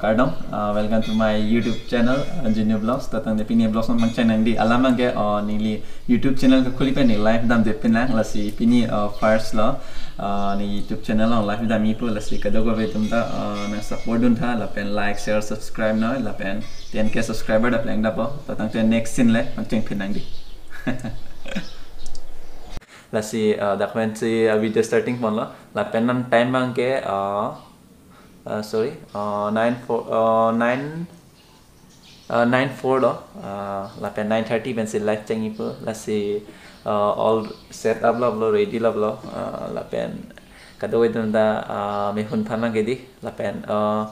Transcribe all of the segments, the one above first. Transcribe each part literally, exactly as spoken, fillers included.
Kardom, uh, welcome to my YouTube channel, uh, Jinu Vlogs. Tangte pini vlogs nangpangcheng nangji alam abangke, uh, neli YouTube channel kekhuli pen ne live damde pinlang, lasi pini, uh, first lo, uh, ne YouTube channel along live damji pu, lasi kadokave atum ta, uh, nang support duntha, lapen like, share, subscribe noi, lapen ten K subscriber dapleng dapo, tangte next scene le pangcheng pit nangji. Lasi, uh, dak pensi, uh, video starting ponlo, lapen non time abangke, uh, uh, sorry, uh, nine four, uh, nine, uh, nine four lo, uh, lapen nine thirty pensi live chengji pu, lasi, uh, all set up lo, lo ready lo, lo, uh, lapen kadokave atum ta, uh, mehun phan abangke dei, lapen, uh,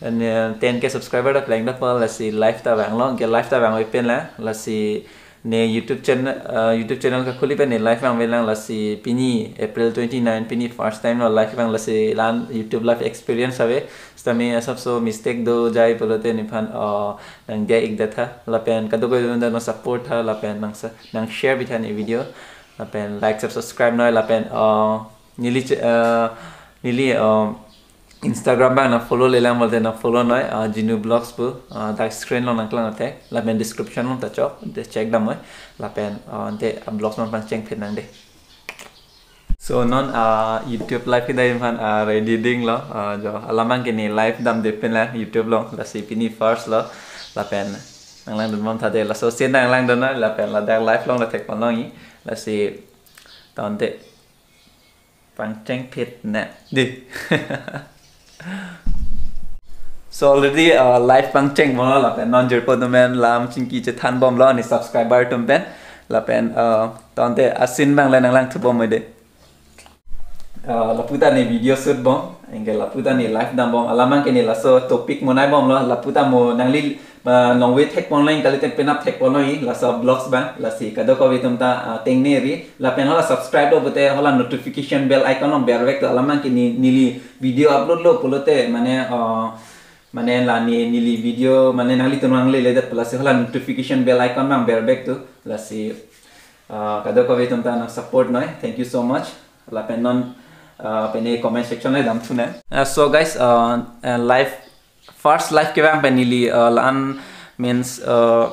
and, uh, ten K subscriber dapleng dapo, lasi live ta vanglo, ke live ta vangve pinlang, lasi ne YouTube channel, uh, YouTube channel kekhuli pen ne live vangvelang, lasi pini April twenty-nine, pini first time lo live vang, lasi la-an YouTube live experience ave, sitame asapso mistake dojai pulote nephan, uh, nang dia ik detha, lapen kadokave atum ta nang support tha, lapen nang sa-, nang share pitha ne video, lapen like, share, subscribe noi, lapen, uh, neli ch-, uh, neli, uh, Instagram abang nang follow lelang pulote nang follow noi, uh, Jinu Vlogs pu, uh, dak screen along nangklang ate, lapen description along ta chok, de check dam noi, lapen, uh, de, uh, vlogs nangpangcheng pit nangji. So non, uh, YouTube live kita nephan, uh, ready dinglo, uh, jo alam abangke ne live damde pinlang YouTube along, lasi pini first lo, lapen nanglangdun bom tha dei, laso scene nanglangdun noi, lapen ladak live along le thek ponlongji, lasi tangte pangcheng pit nangji. So already, uh, live pangcheng bomlo, lapen non jirpo atum pen lam chingki chethan bomlo, ne subscriber atum pen, lapen, uh, tangte a scene abang le nanglang thu bom dei. Uh, lapu ta ne video shoot bom, anke lapu ta ne live dam bom, alam abangke ne laso topic monai bomlo, lapu ta mo nangli, uh, nongve thek ponlong kalite penap thek ponlongji, laso vlogs abang, lasi kadokave atum ta, uh, tengneri, lapen hala subscribe lo pute hala notification bell icon along bervek tu, alam abangke ne, neli video upload lo pulote, mane, uh, mane la ne, neli video, mane nanglitum nanglele det pu, lasi hala notification bell icon abang bervek tu, lasi, uh, kadokave atum ta nang support noi. Thank you so much. Lapen non, uh, pine comment section le dam thu nang. Uh, so guys, uh, uh, live, first live kevang pen neli, uh, la-an means, uh,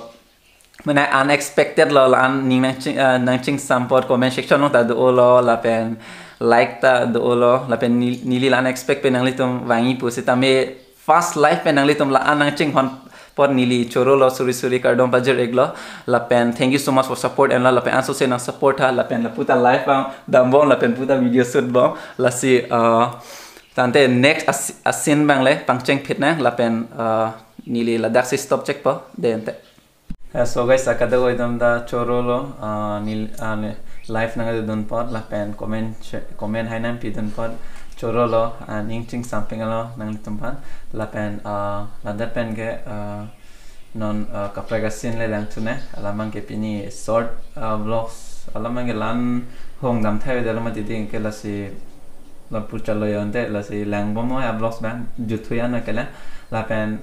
mane unexpected lo, la-an ning nangching, uh, nangchingsam apot comment section along ta dolo, lapen like ta dolo, lapen ne-, neli la-an expect pen nanglitum vangji pu, sitame first live pen nanglitum la-an nangchinghon apot neli chorolo, suri suri kardom pajir iklo, lapen thank you so much for support, and la, lapen ansose nang support tha, lapen lapu ta live abang dam bom, lapen lapu ta video shoot bom, lasi, uh, tangte next a s-, a scene abang le pangcheng pit nang, lapen, uh, neli ladak si stop chekpo, de ante. Uh, so guys, uh, kadokave atum ta chorolo, uh, neli, uh, ne, live nangdun apot, lapen comment che-, comment hai nangpidun apot chorolo, uh, ning chingsam pik lo nanglitum aphan, lapen, uh, ladak pen ke, uh, non, uh, kaprek a scene le lang thu nang, alam abangke pini short, uh, vlogs, alam abangke la-an hong dam thai dalo mati ding ke, lasi lapu chalo ante, lasi lang bom noi a vlogs abang, juthu ya na kela, lapen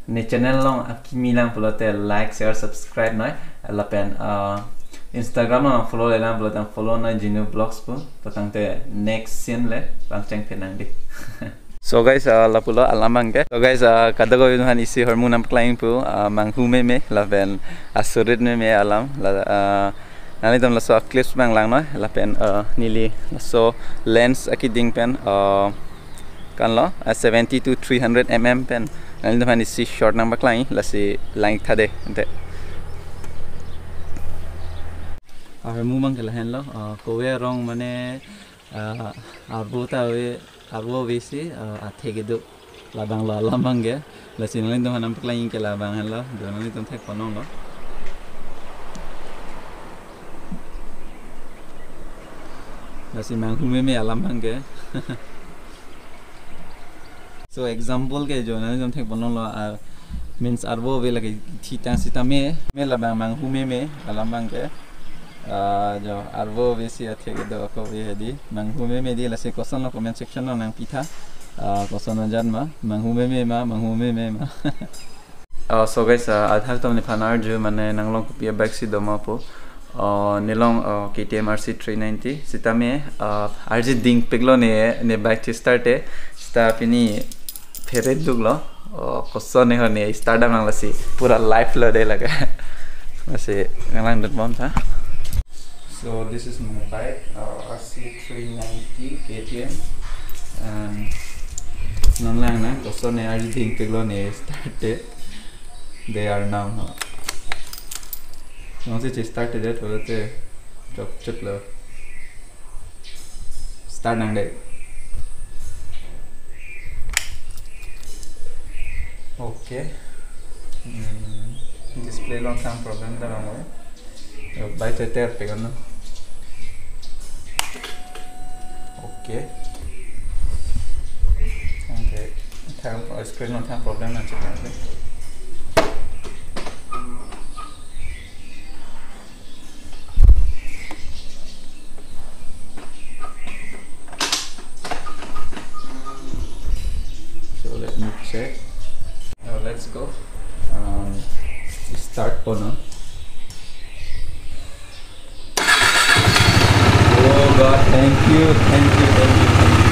ne channel along akimi lang pulote like, share, subscribe noi, lapen, uh, Instagram along follow lelang pulote follow noi, Jinu Vlogs pu, tangte next scene le pangcheng pit nangji. So guys, uh, lapulo alam abangke. So guys, uh, kadokave atum aphan isi ahormu nangpaklang pu, uh, manghu meme, lapen asurit meme alam, la, uh, nanglitum laso clips abang lang noi, lapen, uh, neli laso lens akeding pen, uh, kan lo, uh, seventy to three hundred M M pen nanglitum aphan isi short nangpaklangji, lasi lang ik tha dei ante. Ahormu abangke lahenlo, uh, kove arong mane, uh, arvo ta ave, arvo ave si, uh, athe kedo. Labang lo alam abangke. Lasi nanglitum aphan nangpaklangji ke labang henlo. Do nanglitum thek ponlonglo. Lasi manghu meme alam abangke. So example ke jo nanglitum thek ponlonglo, ar means arvo ave lake thitang sitame, me labang manghu meme alam abangke. Ah, jo arvo ave si athe kedo ako ave hedi. Manghu meme dei, lasi kosonlo comment section along nangpi tha. Ah, koson ajat ma, manghu meme ma, manghu meme ma. Oh, so guys, uh, adhak atum nephan arju mane nanglong kopi a bike si doma pu. Uh, nelong, uh, K T M R C three ninety. Sitame, uh, arje dingpiklo ne, ne bike si start e. Sita pini phere duklo. Oh, koson ne ho ne start dam nang lasi pura live lo de laga. Lasi nanglang dun bom tha. So this is my bike, uh, R C three ninety K T M. And nanglang nang koson ne arji dingpik lo ne started. They are now, huh? Nang si started det, wala te chop chop lo. Start nang de. Okay. Hmm, display along some problem ta nang oi. Yo, bai te ter pe kan. Okay. Okay. Tang, screen along some problem nang check nang de. So let me check. Now let's go. Um, start po, no? Oh God, thank you, thank you, thank you, thank you.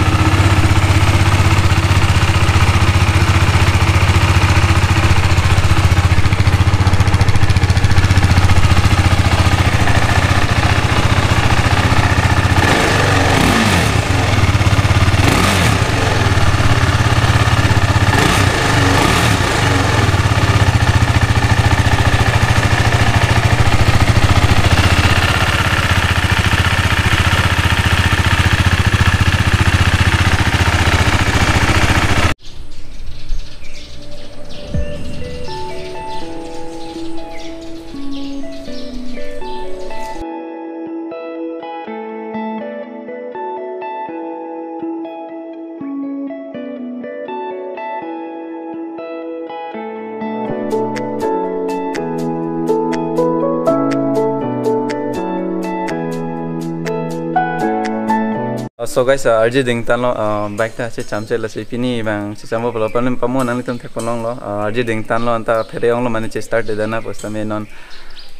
So guys, uh, arji dingtan lo, uh, bike ta checham che lasi pini bang checham bo palo palim pamo nanglitum thek ponlong lo, uh, arji dingtan lo anta phere ong lo mane che start de dana posta me non,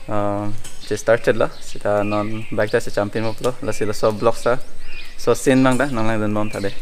uh, che start chet lo sita non bike ta checham pin mo palo lasi laso vlog sa so sin bang ta nanglang dun bom tha de.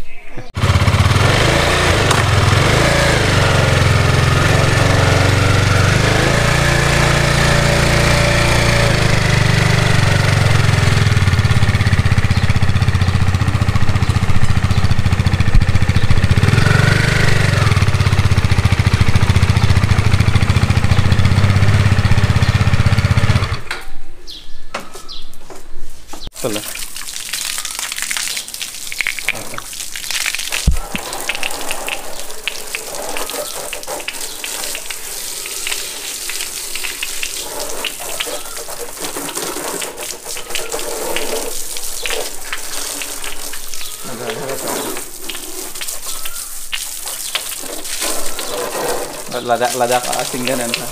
Chalo. Ladak, ladak, ah, single and, ah.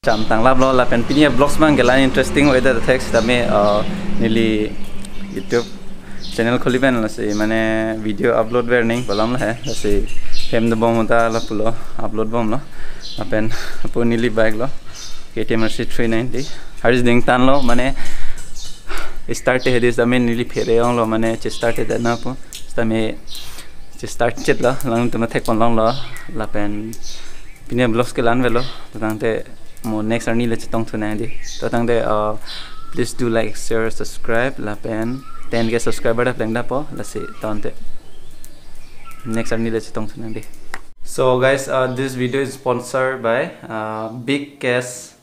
Cham tanglaplo lapen pini vlogs mang kelang interesting weather thek sitame, uh, neli YouTube channel khuli pen lasi mane video upload ver ning palam lahe lasi hem dobom ta lapulo upload bomlo lapen pu neli bike lo K T M R C three ninety. Haris ding tan lo mane start te hedis sitame neli phere ong lo mane che start te na pu sitame che start chet lo lang tuma thek pon long lo lapen pini vlogs kelang velo tangte mo next arni le chetong thu nang di. Tangte, uh, please do like, share, subscribe lapen ten K subscriber da pleng dapo lasi tangte next arni le chetong thu nang di. So guys, uh, this video is sponsored by, uh, Big Cash.